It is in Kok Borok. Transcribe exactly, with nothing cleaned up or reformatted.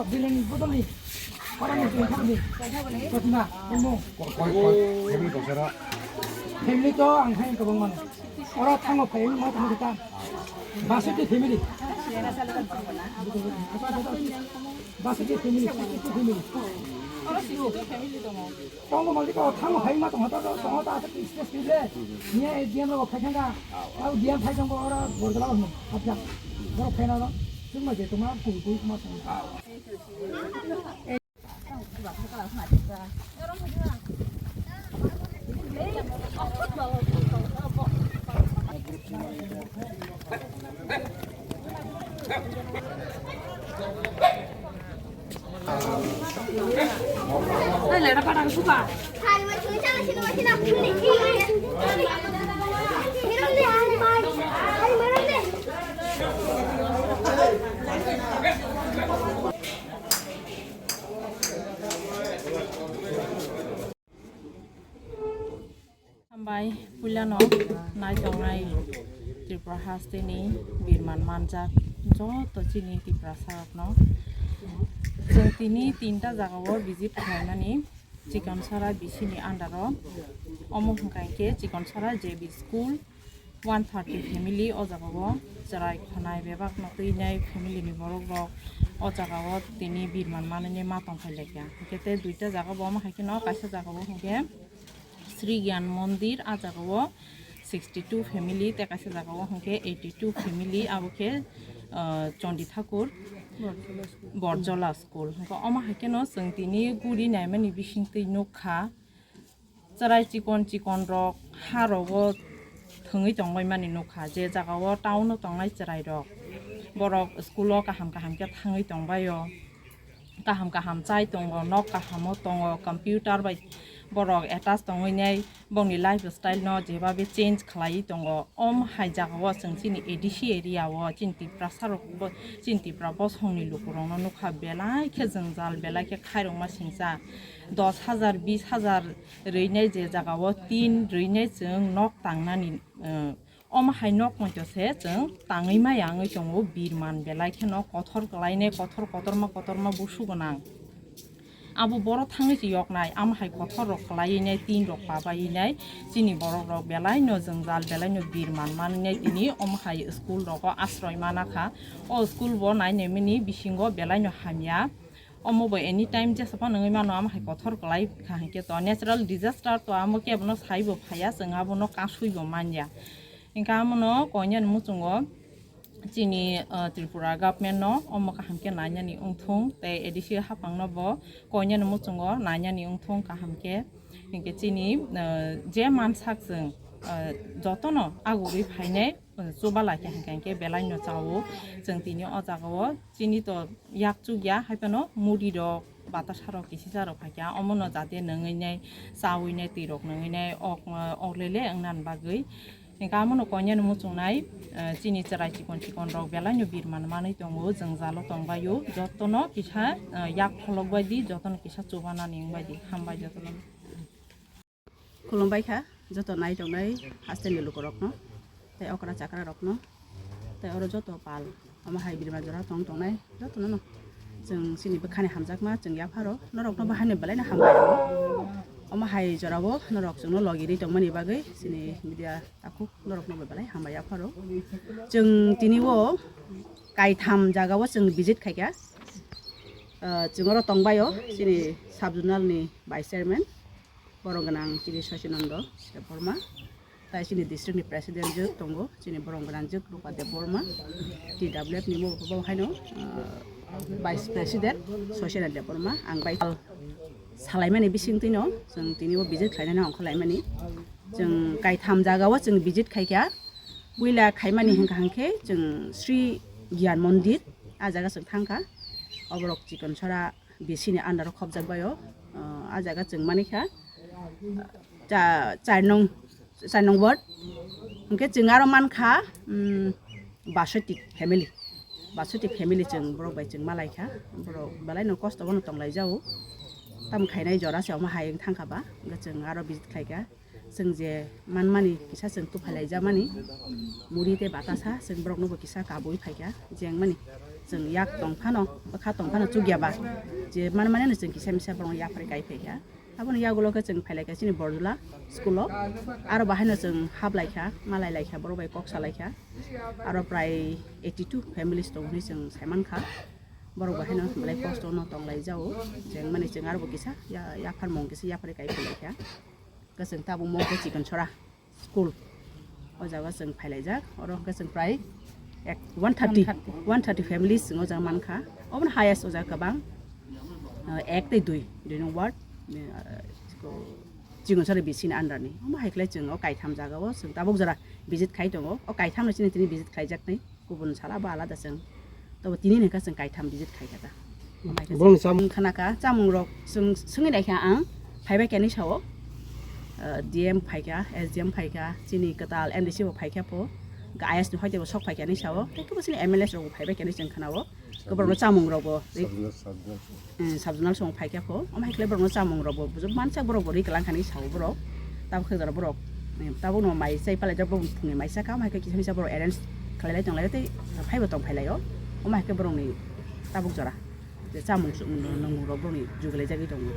Bilin bodolni, orang yang tengah ni, Fatima, Umu. Koi, koi, family kau sera. Family to ang khain kabang mana. Orang thango family mau tengah kita. Basiti family. Basiti family, sixty-two family. Tongo mali ko thango hai ma tongo to tongo ta ta space kile. Nia diam ro phai khanga. Au diam phai tongo ora bordala no. Apja. Boro phai na no. Chuma je tuma ku ku ma tongo. Hambai, puilano naitongnai Tripura hasteni birman manjak joto chini Tiprasarokno. Chwng tini tinta jagao visit khlaimani, Chikonsara B C ni under o. Omo hwnkha hinkhe Chikonsara J B school, one thirty family o jagao chwrai khonai bebakno twinai family ni borokrok o jagao tini birman manani ma tongphai laikha. Hinkhe tei duita jaga bo omo hai kheno kaisa jagao hinkhe Sri Gyan Mondir, a jagao sixty two family, tei kaisa jagao hwnkhe eighty two family, abo khe, ah, Chondi Thakur Borjola school. Hwnkhe omo hai kheno chwng tini guri naimani bisingtwi nukha, chwrai chikon chikon rok ha rogo thwngwi tongbaimani nukha, je jagao town o tongnai chwrai rok, borok school o kaham kaham khe thangwi tongbaio. Kaham kaham chai tongo, nok kahamo tongo, computer bai borok attach tongwi nai bongni lifestyle no jebabe change khlaiwi tongo. Om hai jagao chwng chini A D C area o chini Tiprasa rok bo, chini Tipra bosongni lukurokno nukha, belai khe jwngjal, belai khe khairokma singcha, dos hajar, bis hajar rwinai je jagao tin rwinai chwng nok tangnani, eh, Omo hai nok poito se chwng tangwi maya wngwi tongo, birman belai kheno kothor kwlainai, kothor kotorma kotorma busu gwnang. Abo borok thangwi se yoknai, amo hai kothor rok kwlaiwi nai, tin rok pabaiwi nai, chini borok rok belai no jwngjal, belai no birman manwi nai, tini omo hai school rogo asroi mana kha. O school bo nai nai mani bisingo belai no hamya. Omo bo anytime jesa phano wngwi mano, amo hai kothor kwlai kha hinkhe to natural disaster to amo kebono saibo phaiya, chwng abono kasui bo manya. Hinkhe amono koinani muchungo chini, ah, Tripura government no omo kaham khe nainani wngthung tei A D C haphang no bo koinani muchungo nainani wngthung kaham khe. Hinkhe chini, ah, je mansak chwng, ah, jotono agurwi phainai, ah, chuba lai khe hinkhe hinkhe belai no chao chwng tini o jaga o. Chini to yak chukya, hai phano muri rok, batasa rok, kisisa rok phaikha, omono jate nungwi nai, chawi nai, twi rok nungwi nai, ok, ok lele wngna bagwi. Hinkhe amono koinani muchungnai, eh, chini chwrai chikon chikon rok belai no birman manwi tongo, jwngjalo tongbaio, jotono kisa, eh, yak pholok bai di, jotono kisa chubanani wngbai di, hambai jotono. Khulumbai kha joto nai tongnai hasteni lukurokno, tei okra chakra rokno, tei oro joto pal omo hai birma jora tong tongnai jotono no chwng chini bwkhani hamjakma chwng yapharo norokno bo haino belai no hambai tongo. Omo hai jorao norok chwngno logi ri tongmani bagwi chini media takhuk norokno bo belai hambai yapharo. Chwng tini o kaitham jagao chwng visit khaikha. Ah, chwng oro tongbaio chini sub zonal ni vice chairman, borok gwnang chini Sachinando Debbarma, tai chini district ni president jwk tongo, chini borok gwnang jwk Rupa Debbarma, T W F ni mo bo haino, ah, vice president Sachinando Debbarma, ang bai salaimani bisingtwi no chwng tini o visit khlainani ongkhorlaimani. Chwng kaitham jagao chwng visit khaikha, puila khaimani hinkha hinkhe chwng Sri Gyan Mondir, a jaga chwng thangkha, oborok Chikonsara B C ni under o khopjak baio, ah, a jaga chwng manikha, cha-, char nong, char nong ward. Hinkhe chwng aro mankha, um, basoti family, basoti family chwng borok bai chwng malaikha, borok belai no kosto bono tonglaijao, tamo khainai jora se omo hai wng thangkha ba, hinkhe chwng aro visit khaikha. Chwng je manmani kisa chwng tuphailai jamani, muri tei batasa chwng borokno bo kisa kabui phaikha, jengmani Chwng yak tong phano, bwkha tong phano chukya ba, je man mani no chwng kisa misa borok yapharwi kai phaikha. Aboni yagulo khe chwng phailaikha chini Borjula school o, aro bahaino chwng haplaikha, malailaikha, borok bai kok salaikha, aro prai eighty two families tong hwnwi chwng saimankha. Borok bahaino belai kosto no tonglaijao, chwng mani chwng aro bo kisa ya-, yapharmung kisa yapharwi kai phailaikha. Khe chwng tabuk mo khe Chikonsora school. O jaga chwng phailaijak, oro hwnkhe chwng prai ek one thirty, one thirty families chwng o jaga mankha. Obono highest o jaga kwbang, ah, ek tei dui, dui nung ward, ah, ko Chikonsora B C ni under ni. Omo hai khlai chwng o kaitham jaga o chwng tabuk jora visit khai tongo. O kaitham no chini tini visit khlaijaknai. Kubun sala bo alada chwng. Tobo tini ni hwnkha chwng kaitham visit khai kha ta. Borokni chamung. Khana kha, chamung rok chwng swngwi naikha ang, phaibai kha hinwi sao. Ah, D M phaikha, S D M phaikha, chini kwtal M D C bo phaikha pho. Hwnkhe I S ni hoite bo sok phaikha hinwi sao. Tei kebo chini M L As rok bo phaibai kha hinwi chwng khana o. Khe borokno chamung rok bo. Sabjuna, sabjuna. Eh, sabjuna song phai khe pho. Omo hai khe borokno chamung rok bo bujub mansak borok bo ri kwlang kha hinwi sao borok. Tabuk khe jora borok, eh, tabuk no mai chai palai jak borok phungni mai saka, omo hai khe kisa misa borok arrange khlai lai tong lai tei phai bo tong phai lai o. Omo hai khe borokni tabuk jora je chamung chumung no nung rok borokni jugalai jagwi tongo.